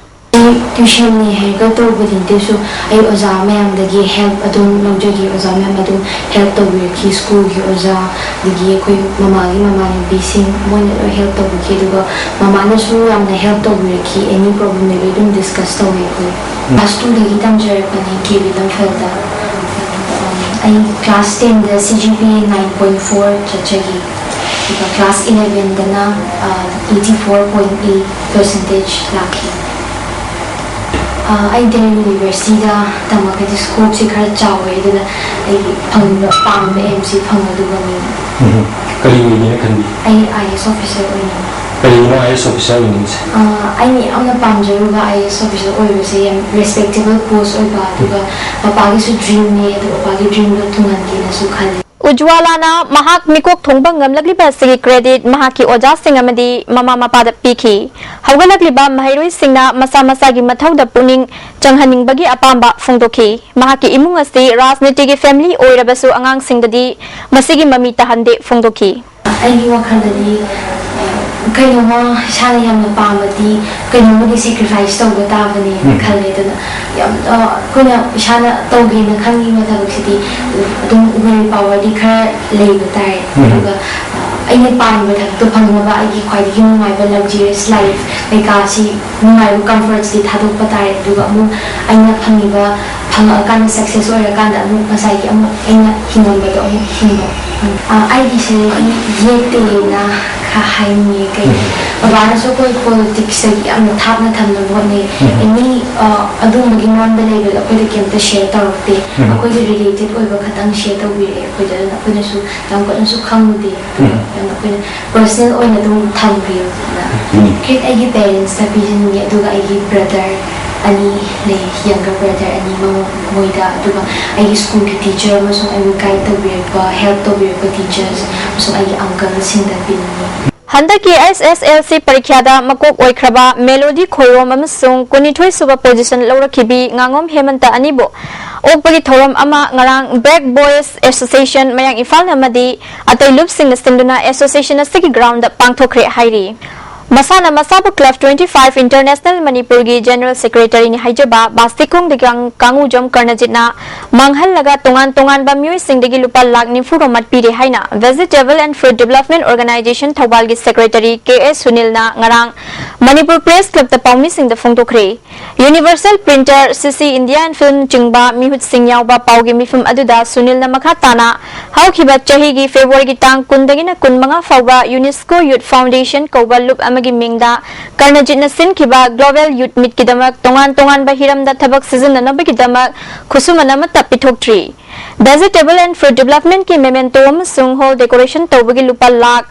ꯑꯩ ꯇ꯭ꯌꯨꯁꯟꯅꯤ ꯍꯥꯏꯔꯒ ꯇꯧꯕꯗꯤ ꯅꯠꯇꯦ, ꯑꯩ ꯑꯣꯖꯥ ꯃꯌꯥꯝꯗꯒꯤ ꯍꯦꯜꯞ ꯑꯗꯨꯝ ꯂꯧꯖꯈꯤ꯫ ꯑꯣꯖꯥ ꯃꯌꯥꯝ ꯑꯗꯨꯝ ꯍꯦꯜꯞ ꯇꯧꯕꯤꯔꯛꯈꯤ, ꯁ꯭ꯀꯨꯜꯒꯤ ꯑꯣꯖꯥ, ꯑꯗꯒꯤ ꯑꯩꯈꯣꯏ ꯃꯃꯥꯒꯤ ꯃꯃꯥꯟꯅꯕꯤꯁꯤꯡ, ꯃꯣꯏꯅ ꯂꯣꯏ ꯍꯦꯜꯞ ꯇꯧꯕꯤꯈꯤ꯫ ꯑꯗꯨꯒ ꯃꯃꯥꯅꯁꯨ ꯌꯥꯝꯅ ꯍꯦꯜꯞ ꯇꯧꯕꯤꯔꯛꯈꯤ, ꯑꯦꯅꯤ ꯄ꯭ꯔꯣꯕ꯭ꯂꯦꯝ ꯂꯩꯕꯩ ꯑꯗꯨꯝ ꯗꯤꯁꯀꯁ ꯇꯧꯋꯦ ꯑꯩꯈꯣꯏ꯫ ꯀ꯭ꯂꯥꯁ ꯇꯨꯗꯒꯤ ꯇꯝꯖꯔꯛꯄꯅꯦ ꯀꯦ ꯕꯤ ꯂꯝꯐꯦꯜꯗ꯫ ꯑꯩ ꯀ꯭ꯂꯥꯁ ꯇꯦꯟꯗ C G P A nine point four ꯆꯠꯆꯈꯤ, ꯑꯗꯨꯒ ꯀ꯭ꯂꯥꯁ ꯏꯂꯦꯚꯦꯟꯗꯅ eighty four point eight percentage ꯂꯥꯛꯈꯤ꯫ ꯑꯩ ꯗꯦꯜꯂꯤ ꯌꯨꯅꯤꯚꯔꯁꯤꯇꯤꯗ ꯇꯝꯃꯒꯗꯤ ꯁ꯭ꯀꯣꯞꯁꯦ ꯈꯔ ꯆꯥꯎꯋꯦ, ꯑꯗꯨꯅ ꯑꯩꯒꯤ ꯐꯪꯕ ꯄꯥꯝꯕ ꯑꯦꯝꯁꯤ ꯐꯪꯒꯗꯕꯅꯤ꯫ ꯎꯝ꯫ ꯀꯔꯤ ꯑꯣꯏꯒꯦꯅ ꯈꯟꯕꯤ? ꯑꯩ ꯑꯥꯏ ꯑꯦꯁ ꯑꯣꯐꯤꯁꯔ ꯑꯣꯏꯅꯤꯡꯉꯤ꯫ ꯀꯔꯤꯒꯤꯅꯣ ꯑꯥꯏ ꯑꯦꯁ ꯑꯣꯐꯤꯁꯔ ꯑꯣꯏꯅꯤꯡꯉꯤꯁꯦ? ꯑꯩꯅ ꯌꯥꯝꯅ ꯄꯥꯝꯖꯔꯨꯕ ꯑꯥꯏ ꯑꯦꯁ ꯑꯣꯐꯤꯁꯔ ꯑꯣꯏꯕꯁꯦ ꯌꯥꯝ ꯔꯦꯁꯄꯦꯛꯇꯦꯕꯜ ꯄꯣꯁ ꯑꯣꯏꯕ, ꯑꯗꯨꯒ ꯄꯄꯥꯒꯤꯁꯨ ꯗ꯭ꯔꯤꯝꯅꯦ, ꯑꯗꯨ ꯄꯄꯥꯒꯤ ꯗ꯭ꯔꯤꯝꯗꯣ ꯊꯨꯡꯍꯟꯒꯦꯅꯁꯨ ꯈꯜꯂꯤ꯫ ꯎꯖ꯭ꯋꯥꯂꯥꯅ ꯃꯍꯥꯛ ꯃꯤꯀꯣꯛ ꯊꯣꯡꯕ ꯉꯝꯂꯛꯂꯤꯕ ꯑꯁꯤꯒꯤ ꯀ꯭ꯔꯦꯗꯤꯠ ꯃꯍꯥꯛꯀꯤ ꯑꯣꯖꯥꯁꯤꯡ ꯑꯃꯗꯤ ꯃꯃꯥ ꯃꯄꯥꯗ ꯄꯤꯈꯤ꯫ ꯍꯧꯒꯠꯂꯛꯂꯤꯕ ꯃꯍꯩꯔꯣꯏꯁꯤꯡꯅ ꯃꯁꯥ ꯃꯁꯥꯒꯤ ꯃꯊꯧꯗ ꯄꯨꯛꯅꯤꯡ ꯆꯪꯍꯟꯅꯤꯡꯕꯒꯤ ꯑꯄꯥꯝꯕ ꯐꯣꯡꯗꯣꯛꯈꯤ꯫ ꯃꯍꯥꯛꯀꯤ ꯏꯃꯨꯡ ꯑꯁꯤ ꯔꯥꯖꯅꯤꯇꯤꯒꯤ ꯐꯦꯃꯤꯂꯤ ꯑꯣꯏꯔꯕꯁꯨ ꯑꯉꯥꯡꯁꯤꯡꯗꯗꯤ ꯃꯁꯤꯒꯤ ꯃꯃꯤ ꯇꯥꯍꯟꯗꯦ ꯐꯣꯡꯗꯣꯛꯈꯤ꯫ ꯑꯩꯒꯤ ꯋꯥꯈꯜꯗꯗꯤ ꯀꯩꯅꯣꯝꯃ ꯏꯁꯥꯅ ꯌꯥꯝꯅ ꯄꯥꯝꯕꯗꯤ ꯀꯩꯅꯣꯝꯃꯗꯤ ꯁꯦꯀ꯭ꯔꯤꯐꯥꯏꯁ ꯇꯧꯕ ꯇꯥꯕꯅꯦꯅ ꯈꯜꯂꯦ꯫ ꯑꯗꯨꯅ ꯌꯥꯝ ꯑꯩꯈꯣꯏꯅ ꯏꯁꯥꯅ ꯇꯧꯒꯦꯅ ꯈꯟꯈꯤꯕ ꯊꯕꯛꯁꯤꯗꯤ ꯑꯗꯨꯝ ꯋꯤꯜ ꯄꯥꯋꯔꯗꯤ ꯈꯔ ꯂꯩꯕ ꯇꯥꯏ꯫ ꯑꯗꯨꯒ ꯑꯩꯅ ꯄꯥꯝꯃꯤꯕ ꯊꯕꯛꯇꯣ ꯐꯪꯅꯕ ꯑꯩꯒꯤ ꯈ꯭ꯋꯥꯏꯗꯒꯤ ꯅꯨꯡꯉꯥꯏꯕ luxurious life ꯀꯩꯀꯥꯁꯤ, ꯅꯨꯡꯉꯥꯏꯕ comfortsꯇꯤ ꯊꯥꯗꯣꯛꯄ ꯇꯥꯔꯦ꯫ ꯑꯗꯨꯒ ꯑꯃꯨꯛ ꯑꯩꯅ ꯐꯪꯉꯤꯕ, ꯐꯪꯉꯛꯑꯀꯥꯟꯗ success ꯑꯣꯏꯔꯀꯥꯟꯗ ꯑꯃꯨꯛ ꯉꯁꯥꯏꯒꯤ ꯑꯃꯨꯛ ꯑꯩꯅ ꯍꯤꯡꯉꯝꯕꯗꯣ ꯑꯃꯨꯛ ꯍꯤꯡꯕ꯫ ꯑ, ꯑꯩꯒꯤꯁꯦ ꯌꯦꯛꯇꯦꯅ ꯈꯔ ꯍꯥꯏꯅꯤꯡꯉꯦ꯫ ꯀꯩ, ꯕꯕꯥꯅꯁꯨ ꯑꯩꯈꯣꯏ politicsꯇꯒꯤ ꯌꯥꯝꯅ ꯊꯥꯞꯅ ꯊꯝꯅꯕ ꯍꯣꯠꯅꯩ꯫ ꯑꯦꯅꯤ ꯑꯗꯨꯒꯨꯝꯕꯒꯤ ꯃꯔꯝꯗ ꯂꯩꯕꯗꯣ ꯑꯩꯈꯣꯏꯗ ꯀꯩꯝꯇ share ꯇꯧꯔꯛꯇꯦ꯫ ꯑꯩꯈꯣꯏꯒꯤ related ꯑꯣꯏꯕ ꯈꯛꯇꯪ share ꯇꯧꯕꯤꯔꯛꯑꯦ ꯑꯩꯈꯣꯏꯗ꯫ ꯑꯗꯨꯅ ꯑꯩꯈꯣꯏꯅꯁꯨ ꯌꯥꯝ ꯀꯟꯅꯁꯨ ꯈꯪꯉꯨꯗꯦ꯫ ꯑꯗꯨꯅ ꯑꯩꯈꯣꯏꯅ personal ꯑꯣꯏꯅ ꯑꯗꯨꯝ ꯊꯝꯈ꯭ꯔꯦꯕ꯫ ꯐꯖꯅ꯫ ꯎꯝ꯫ Credit ꯑꯩꯒꯤ parentsꯇ ꯄꯤꯖꯅꯤꯡꯉꯦ, ꯑꯗꯨꯒ ꯑꯩꯒꯤ brother ꯑꯅꯤ ꯂꯩ, younger brother ꯑꯅꯤ, ꯃꯉꯣꯟ-, ꯃꯣꯏꯗ, ꯑꯗꯨꯒ ꯑꯩꯒꯤ schoolꯒꯤ teacher ꯑꯃꯁꯨꯡ ꯑꯩꯕꯨ guide ꯇꯧꯕꯤꯔꯛꯄ, help ꯇꯧꯕꯤꯔꯛꯄ teachers ꯑꯃꯁꯨꯡ ꯑꯩꯒꯤ uncleꯁꯤꯡꯗ ꯄꯤꯅꯤꯡꯉꯤ꯫ ꯍꯟꯗꯛꯀꯤ ꯑꯦꯁ ꯑꯦꯁ ꯑꯦꯜ ꯁꯤ ꯄꯔꯤꯈ꯭ꯌꯥꯗ ꯃꯀꯣꯛ ꯑꯣꯏꯈ꯭ꯔꯕ ꯃꯦꯂꯣꯗꯤ ꯈꯣꯏꯔꯣꯝ ꯑꯃꯁꯨꯡ ꯀꯨꯟꯅꯤꯊꯣꯏ ꯁꯨꯕ position ꯂꯧꯔꯛꯈꯤꯕꯤ ꯉꯥꯉꯣꯝ ꯍꯦꯃꯟꯇ ꯑꯅꯤꯕꯨ ꯑꯣꯛꯄꯒꯤ ꯊꯧꯔꯝ ꯑꯃ ꯉꯔꯥꯡ Black Boys Association ꯃꯌꯥꯡ ꯏꯝꯐꯥꯜ ꯑꯃꯗꯤ ꯑꯇꯩ ꯂꯨꯞꯁꯤꯡꯅ ꯁꯤꯟꯗꯨꯅ association ꯑꯁꯤꯒꯤ groundꯗ ꯄꯥꯡꯊꯣꯛꯈ꯭ꯔꯦ ꯍꯥꯏꯔꯤ꯫ ꯃꯁꯥꯅ ꯃꯁꯥꯕꯨ Club twenty five International ꯃꯅꯤꯄꯨꯔꯒꯤ General Secretaryꯅꯤ ꯍꯥꯏꯖꯕ ꯕꯥꯁꯇꯤꯈꯣꯡꯗꯒꯤ ꯀꯥꯡ-, ꯀꯥꯡꯉꯨꯖꯝ ꯀꯔꯅꯖꯤꯠꯅ ꯃꯥꯡꯍꯜꯂꯒ ꯇꯣꯉꯥꯟ ꯇꯣꯉꯥꯟꯕ ꯃꯤꯑꯣꯏꯁꯤꯡꯗꯒꯤ ꯂꯨꯄꯥ ꯂꯥꯈ ꯅꯤꯐꯨ ꯔꯣꯝ ꯃꯠ ꯄꯤꯔꯦ ꯍꯥꯏꯅ Vegetable and Fruit Development Organization ꯊꯧꯕꯥꯜꯒꯤ Secretary ꯀꯦ ꯑꯦꯁ ꯁꯨꯅꯤꯜꯅ ꯉꯔꯥꯡ ꯃꯅꯤꯄꯨꯔ Press Clubꯇ ꯄꯥꯎꯃꯤꯁꯤꯡꯗ ꯐꯣꯡꯗꯣꯛꯈ꯭ꯔꯦ꯫ Universal Printer, C C India and Film ꯆꯤꯡꯕ ꯃꯤꯍꯨꯠꯁꯤꯡ ꯌꯥꯎꯕ ꯄꯥꯎꯒꯤ ꯃꯤꯐꯝ ꯑꯗꯨꯗ ꯁꯨꯅꯤꯜꯅ ꯃꯈꯥ ꯇꯥꯅ ꯍꯧꯈꯤꯕ ꯆꯍꯤꯒꯤ ꯐꯦꯕ꯭ꯔꯨꯋꯥꯔꯤꯒꯤ ꯇꯥꯡ ꯀꯨꯟꯗꯒꯤꯅ ꯀꯨꯟꯃꯉꯥ ꯐꯥꯎꯕ UNESCO Youth Foundation ꯀꯧꯕ ꯂꯨꯞ ꯑꯃꯒꯤ ꯃꯤꯡꯗ ꯀꯔꯅꯖꯤꯠꯅ ꯁꯤꯟꯈꯤꯕ Global Youth Meetꯀꯤꯗꯃꯛ ꯇꯣꯉꯥꯟ ꯇꯣꯉꯥꯟꯕ ꯍꯤꯔꯝꯗ ꯊꯕꯛ ꯁꯤꯖꯤꯟꯅꯅꯕꯒꯤꯗꯃꯛ ꯈꯨꯠꯁꯨꯃꯟ ꯑꯃꯠꯇ ꯄꯤꯊꯣꯛꯇ꯭ꯔꯤ꯫ Vegetable and Fruit Developmentꯀꯤ memento ꯑꯃꯁꯨꯡ hall decoration ꯇꯧꯕꯒꯤ ꯂꯨꯄꯥ ꯂꯥꯈ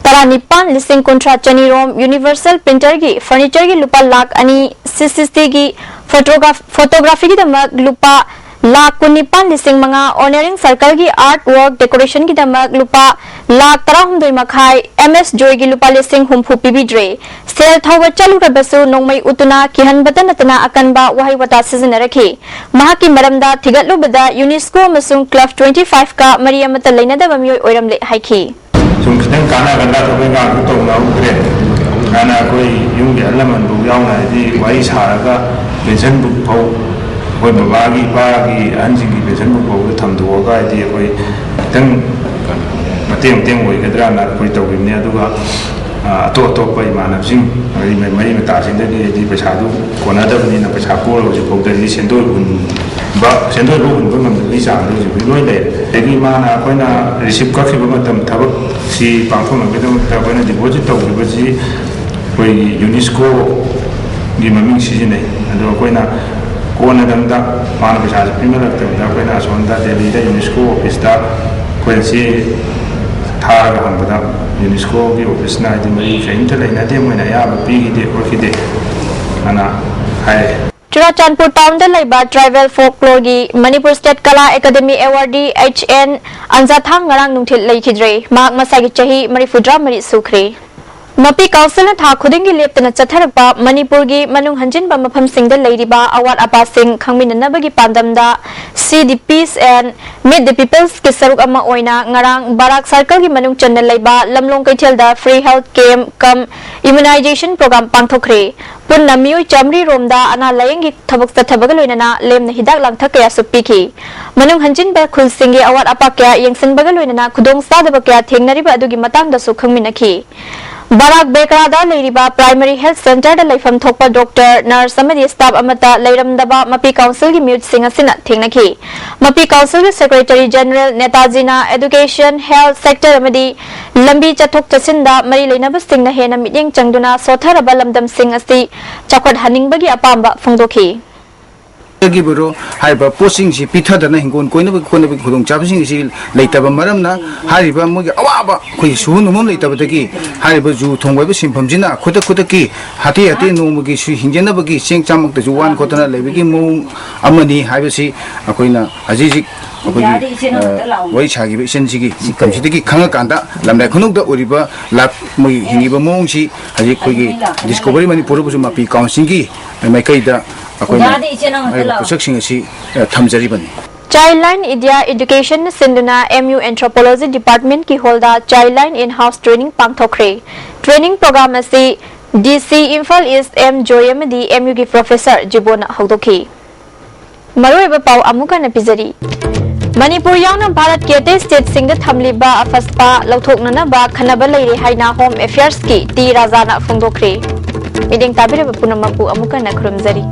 ꯇꯔꯥꯅꯤꯄꯥꯟ ꯂꯤꯁꯤꯡ ꯀꯨꯟꯊ꯭ꯔꯥ ꯆꯅꯤ ꯔꯣꯝ, Universal Printerꯒꯤ furnitureꯒꯤ ꯂꯨꯄꯥ ꯂꯥꯈ ꯑꯅꯤ, C C Cꯒꯤ photograph-, photographyꯒꯤꯗꯃꯛ ꯂꯨꯄꯥ ꯂꯥꯈ ꯀꯨꯟꯅꯤꯄꯥꯟ ꯂꯤꯁꯤꯡ ꯃꯉꯥ, Honouring Circleꯒꯤ artwork decorationꯒꯤꯗꯃꯛ ꯂꯨꯄꯥ ꯂꯥꯈ ꯇꯔꯥꯍꯨꯝꯗꯣꯏ ꯃꯈꯥꯏ, M S Joyꯒꯤ ꯂꯨꯄꯥ ꯂꯤꯁꯤꯡ ꯍꯨꯝꯐꯨ ꯄꯤꯕꯤꯗ꯭ꯔꯦ꯫ ꯁꯦꯜ ꯊꯧꯕ ꯆꯠꯂꯨꯔꯕꯁꯨ ꯅꯣꯡꯃꯩ ꯎꯠꯇꯨꯅ ꯀꯤꯍꯟꯕꯇ ꯅꯠꯇꯅ ꯑꯀꯟꯕ ꯋꯥꯍꯩ ꯋꯥꯇꯥ ꯁꯤꯖꯤꯟꯅꯔꯛꯈꯤ꯫ ꯃꯍꯥꯛꯀꯤ ꯃꯔꯝꯗ ꯊꯤꯒꯠꯂꯨꯕꯗ UNESCO ꯑꯃꯁꯨꯡ Club twenty fiveꯀ ꯃꯔꯤ ꯑꯃꯠꯇ ꯂꯩꯅꯗꯕ ꯃꯤꯑꯣꯏ ꯑꯣꯏꯔꯝꯂꯦ ꯍꯥꯏꯈꯤ꯫ ꯁꯨꯝ ꯈꯤꯇꯪ ꯀꯥꯟꯅꯒꯗ꯭ꯔꯥ ꯊꯕꯛ ꯏꯪꯈꯥꯡꯁꯨ ꯇꯧꯅꯍꯧꯗ꯭ꯔꯦ꯫ ꯍꯥꯟꯅ ꯑꯩꯈꯣꯏ ꯌꯨꯝꯒꯤ ꯑꯍꯜ ꯂꯃꯟꯕꯨ ꯌꯥꯎꯅ ꯍꯥꯏꯗꯤ ꯋꯥꯔꯤ ꯁꯥꯔꯒ pension book ꯐꯥꯎ, ꯑꯩꯈꯣꯏ ꯕꯕꯥꯒꯤ, ꯏꯄꯥꯒꯤ, ꯑꯍꯟꯁꯤꯡꯒꯤ pension book ꯐꯥꯎꯗ ꯊꯝꯗꯣꯛꯑꯒ ꯍꯥꯏꯗꯤ ꯑꯩꯈꯣꯏ ꯈꯤꯇꯪ ꯃꯇꯦꯡ ꯃꯇꯦꯡ ꯑꯣꯏꯒꯗ꯭ꯔꯥꯅ ꯑꯩꯈꯣꯏ ꯇꯧꯈꯤꯕꯅꯤ꯫ ꯑꯗꯨꯒ ꯑꯇꯣꯞ ꯑꯇꯣꯞꯄ ꯏꯃꯥꯟꯅꯕꯁꯤꯡ, ꯃꯔꯤ ꯃꯔꯤ ꯃꯇꯥꯁꯤꯡꯗꯒꯤ ꯍꯥꯏꯗꯤ ꯄꯩꯁꯥꯗꯨ ꯀꯣꯟꯅꯗꯕꯅꯤꯅ ꯄꯩꯁꯥ ꯄꯨꯔꯒ ꯍꯧꯖꯤꯛ ꯐꯥꯎꯗꯗꯤ ꯁꯦꯟꯗꯣꯏ ꯍꯨꯟꯕ, ꯁꯦꯟꯗꯣꯏ ꯂꯣꯏ ꯍꯨꯟꯕ ꯉꯝꯗꯕꯒꯤ ꯆꯥꯡꯗ ꯍꯧꯖꯤꯛ ꯂꯣꯏ ꯂꯩꯔꯦ꯫ ꯑꯗꯒꯤ ꯃꯥꯅ ꯑꯩꯈꯣꯏꯅ ꯔꯤꯁꯤꯞ ꯀꯛꯈꯤꯕ ꯃꯇꯝ, ꯊꯕꯛꯁꯤ ꯄꯥꯡꯊꯣꯛꯅꯕꯒꯤꯗꯃꯛꯇ ꯑꯩꯈꯣꯏꯅ ꯗꯤꯄꯣꯖꯤꯠ ꯇꯧꯈꯤꯕꯁꯤ ꯑꯩꯈꯣꯏꯒꯤ ꯌꯨꯅꯤꯁꯀꯣꯒꯤ ꯃꯃꯤꯡ ꯁꯤꯖꯤꯟꯅꯩ꯫ ꯑꯗꯣ ꯑꯩꯈꯣꯏꯅ ꯀꯣꯟꯅꯗꯪꯗ ꯃꯥꯅ ꯄꯩꯁꯥꯁꯦ ꯄꯤꯃꯜꯂꯛꯇꯕꯗ ꯑꯩꯈꯣꯏꯅ ꯑꯁꯣꯝꯗ ꯗꯦꯜꯂꯤꯗ ꯌꯨꯅꯤꯁꯀꯣ ꯑꯣꯐꯤꯁꯇ ꯑꯩꯈꯣꯏꯅ ꯆꯦ ꯊꯥꯔꯒ ꯍꯪꯕꯗ ꯌꯨꯅꯤꯁꯀꯣꯒꯤ ꯑꯣꯐꯤꯁꯅ ꯍꯥꯏꯗꯤ ꯃꯔꯤ ꯀꯔꯤꯝꯇ ꯂꯩꯅꯗꯦ, ꯃꯣꯏꯅ ꯑꯌꯥꯕ ꯄꯤꯈꯤꯗꯦ ꯈꯣꯠꯈꯤꯗꯦ ꯑꯅ ꯍꯥꯏ꯫ ꯆꯨꯔꯥꯆꯥꯟꯄꯨꯔ ꯇꯥꯎꯟꯗ ꯂꯩꯕ ꯇ꯭ꯔꯥꯏꯕꯦꯜ ꯐꯣꯛꯂꯣꯔꯒꯤ ꯃꯅꯤꯄꯨꯔ ꯁ꯭ꯇꯦꯠ ꯀꯂꯥ ꯑꯦꯀꯥꯗꯃꯤ ꯑꯦꯋꯥꯔꯗꯤ ꯑꯩꯆ ꯑꯦꯟ ꯑꯟꯖꯥꯊꯥꯡ ꯉꯔꯥꯡ ꯅꯨꯡꯊꯤꯜ ꯂꯩꯈꯤꯗ꯭ꯔꯦ꯫ ꯃꯍꯥꯛ ꯃꯁꯥꯒꯤ ꯆꯍꯤ ꯃꯔꯤꯐꯨꯇꯔꯥ ꯃꯔꯤ ꯁꯨꯈ꯭ꯔꯦ꯫ ꯃꯄꯤ ꯀꯥꯎꯟꯁꯤꯜꯅ ꯊꯥ ꯈꯨꯗꯤꯡꯒꯤ ꯂꯦꯞꯇꯅ ꯆꯠꯊꯔꯛꯄ ꯃꯅꯤꯄꯨꯔꯒꯤ ꯃꯅꯨꯡ ꯍꯟꯖꯤꯟꯕ ꯃꯐꯝꯁꯤꯡꯗ ꯂꯩꯔꯤꯕ ꯑꯋꯥꯠ ꯑꯄꯥꯁꯤꯡ ꯈꯪꯃꯤꯟꯅꯅꯕꯒꯤ ꯄꯥꯟꯗꯝꯗ ꯁꯤ ꯗꯤ ꯄꯤꯁ ꯑꯦꯟ ꯃꯤꯠ ꯗꯤ ꯄꯤꯄꯜꯁꯀꯤ ꯁꯔꯨꯛ ꯑꯃ ꯑꯣꯏꯅ ꯉꯔꯥꯡ ꯕꯔꯥꯛ ꯁꯔꯀꯜꯒꯤ ꯃꯅꯨꯡ ꯆꯟꯅ ꯂꯩꯕ ꯂꯝꯂꯣꯡ ꯀꯩꯊꯦꯜꯗ ꯐ꯭ꯔꯤ ꯍꯦꯜꯊ ꯀꯦꯝꯞ ꯀꯝ ꯏꯃ꯭ꯌꯨꯅꯥꯏꯖꯦꯁꯟ ꯄ꯭ꯔꯣꯒ꯭ꯔꯥꯝ ꯄꯥꯡꯊꯣꯛꯈ꯭ꯔꯦ꯫ ꯄꯨꯟꯅ ꯃꯤꯑꯣꯏ ꯆꯥꯃꯔꯤ ꯔꯣꯝꯗ ꯑꯅꯥ ꯂꯥꯌꯦꯡꯒꯤ ꯊꯕꯛ ꯆꯠꯊꯕꯒ ꯂꯣꯏꯅꯅ ꯂꯦꯝꯅ ꯍꯤꯗꯥꯛ ꯂꯥꯡꯊꯛ ꯀꯌꯥꯁꯨ ꯄꯤꯈꯤ꯫ ꯃꯅꯨꯡ ꯍꯟꯖꯤꯟꯕ ꯈꯨꯜꯁꯤꯡꯒꯤ ꯑꯋꯥꯠ ꯑꯄꯥ ꯀꯌꯥ ꯌꯦꯡꯁꯤꯟꯕꯒ ꯂꯣꯏꯅꯅ ꯈꯨꯗꯣꯡꯆꯥꯗꯕ ꯀꯌꯥ ꯊꯦꯡꯅꯔꯤꯕ ꯑꯗꯨꯒꯤ ꯃꯇꯥꯡꯗꯁꯨ ꯈꯪꯃꯤꯟꯅꯈꯤ꯫ ꯕꯔꯥꯛ ꯕꯦꯀ꯭ꯔꯥꯗ ꯂꯩꯔꯤꯕ ꯄ꯭ꯔꯥꯏꯃꯔꯤ ꯍꯦꯜꯊ ꯁꯦꯟꯇꯔꯗ ꯂꯩꯐꯝ ꯊꯣꯛꯄ ꯗꯣꯛꯇꯔ, ꯅꯔꯁ ꯑꯃꯗꯤ ꯁ꯭ꯇꯥꯐ ꯑꯃꯠꯇ ꯂꯩꯔꯝꯗꯕ ꯃꯄꯤ ꯀꯥꯎꯟꯁꯤꯜꯒꯤ ꯃꯤꯍꯨꯠꯁꯤꯡ ꯑꯁꯤꯅ ꯊꯦꯡꯅꯈꯤ꯫ ꯃꯄꯤ ꯀꯥꯎꯟꯁꯤꯜꯒꯤ ꯁꯦꯀ꯭ꯔꯦꯇꯔꯤ ꯖꯦꯅꯔꯦꯜ ꯅꯦꯇꯥꯖꯤꯅ ꯑꯦꯗꯨꯀꯦꯁꯟ, ꯍꯦꯜꯊ ꯁꯦꯛꯇꯔ ꯑꯃꯗꯤ ꯂꯝꯕꯤ ꯆꯠꯊꯣꯛ ꯆꯠꯁꯤꯟꯗ ꯃꯔꯤ ꯂꯩꯅꯕꯁꯤꯡꯅ ꯍꯦꯟꯅ ꯃꯤꯠꯌꯦꯡ ꯆꯪꯗꯨꯅ ꯁꯣꯠꯊꯔꯕ ꯂꯝꯗꯝꯁꯤꯡ ꯑꯁꯤ ꯆꯥꯎꯈꯠꯍꯟꯅꯤꯡꯕꯒꯤ ꯑꯄꯥꯝꯕ ꯐꯣꯡꯗꯣꯛꯈꯤ꯫ ꯗꯒꯤꯕꯨꯔꯣ ꯍꯥꯏꯔꯤꯕ ꯄꯣꯠꯁꯤꯡꯁꯤ ꯄꯤꯊꯗꯅ ꯍꯤꯡꯒꯣꯜ ꯀꯣꯏꯅꯕꯒꯤ ꯈꯣꯠꯅꯕꯒꯤ ꯈꯨꯗꯣꯡꯆꯥꯕꯁꯤꯡ ꯑꯁꯤ ꯂꯩꯇꯕ ꯃꯔꯝꯅ ꯍꯥꯏꯔꯤꯕ ꯃꯣꯏꯒꯤ ꯑꯋꯥꯕ ꯑꯩꯈꯣꯏꯒꯤ ꯁꯨꯐꯝ ꯅꯣꯝꯐꯝ ꯂꯩꯇꯕꯗꯒꯤ ꯍꯥꯏꯔꯤꯕ ꯖꯨ ꯊꯣꯡꯕ ꯍꯥꯏꯕ ꯁꯤꯟꯐꯝꯁꯤꯅ ꯈꯨꯗꯛ ꯈꯨꯗꯛꯀꯤ ꯍꯥꯇꯦ ꯍꯥꯇꯦ ꯅꯣꯡꯃꯒꯤ ꯁꯨ ꯍꯤꯡꯖꯅꯕꯒꯤ ꯆꯦꯡ ꯆꯥꯃꯛꯇꯁꯨ ꯋꯥꯟ ꯈꯣꯠꯇꯅ ꯂꯩꯕꯒꯤ ꯃꯑꯣꯡ ꯑꯃꯅꯤ ꯍꯥꯏꯕꯁꯤ ꯑꯩꯈꯣꯏꯅ ꯍꯧꯖꯤꯛ ꯍꯧꯖꯤꯛ ꯑꯩꯈꯣꯏꯒꯤ ꯋꯥꯔꯤ ꯁꯥꯈꯤꯕ ꯏꯆꯟꯁꯤꯒꯤ ꯁꯤꯟꯐꯝꯁꯤꯗꯒꯤ ꯈꯪꯉꯀꯥꯟꯗ ꯂꯝꯗꯥꯏ ꯈꯨꯅꯧꯗ ꯑꯣꯏꯔꯤꯕ ꯂꯥꯞ ꯃꯣꯏꯒꯤ ꯍꯤꯡꯉꯤꯕ ꯃꯑꯣꯡꯁꯤ ꯍꯧꯖꯤꯛ ꯑꯩꯈꯣꯏꯒꯤ ꯗꯤꯁꯀꯣꯚꯔꯤ ꯃꯅꯤꯄꯨꯔꯕꯨꯁꯨ ꯃꯄꯤ ꯀꯥꯎꯟꯁꯤꯜꯒꯤ ꯃꯥꯏꯀꯩꯗ ꯑꯩꯈꯣꯏꯅ ꯍꯥꯏꯔꯤꯕ ꯄꯣꯠꯁꯛꯁꯤꯡ ꯑꯁꯤ ꯊꯝꯖꯔꯤꯕꯅꯤ꯫ Childline India Educationꯅ ꯁꯤꯟꯗꯨꯅ ꯑꯦꯝ ꯌꯨ ꯑꯦꯟꯊ꯭ꯔꯣꯄꯣꯂꯣꯖꯤ ꯗꯤꯄꯥꯔꯠꯃꯦꯟꯠꯀꯤ ꯍꯣꯜꯗ Childline in-house training ꯄꯥꯡꯊꯣꯛꯈ꯭ꯔꯦ꯫ ꯇ꯭ꯔꯦꯅꯤꯡ ꯄ꯭ꯔꯣꯒ꯭ꯔꯥꯝ ꯑꯁꯤ ꯗꯤ ꯁꯤ ꯏꯝꯐꯥꯜ ꯏꯁ꯭ꯠ ꯑꯦꯝ ꯖꯣꯏ ꯑꯃꯗꯤ ꯑꯦꯝ ꯌꯨꯒꯤ ꯄ꯭ꯔꯣꯐꯦꯁꯔ ꯖꯤꯕꯣꯟꯅ ꯍꯧꯗꯣꯛꯈꯤ꯫ ꯃꯔꯨꯑꯣꯏꯕ ꯄꯥꯎ ꯑꯃꯨꯛ ꯍꯟꯅ ꯄꯤꯖꯔꯤ꯫ ꯃꯅꯤꯄꯨꯔ ꯌꯥꯎꯅ ꯚꯥꯔꯠꯀꯤ ꯑꯇꯩ ꯁ꯭ꯇꯦꯠꯁꯤꯡꯗ ꯊꯝꯂꯤꯕ ꯑꯐꯁꯄꯥ ꯂꯧꯊꯣꯛꯅꯅꯕ ꯈꯟꯅꯕ ꯂꯩꯔꯦ ꯍꯥꯏꯅ ꯍꯣꯝ ꯑꯦꯐꯤꯌꯔꯁꯀꯤ ꯇꯤ ꯔꯥꯖꯥꯅ ꯐꯣꯡꯗꯣꯛꯈ꯭ꯔꯦ꯫ ꯃꯤꯠꯌꯦꯡ ꯇꯥꯕꯤꯔꯤꯕ ꯄꯨꯝꯅꯃꯛꯄꯨ ꯑꯃꯨꯛ ꯍꯟꯅ ꯈꯨꯔꯨꯝꯖꯔꯤ꯫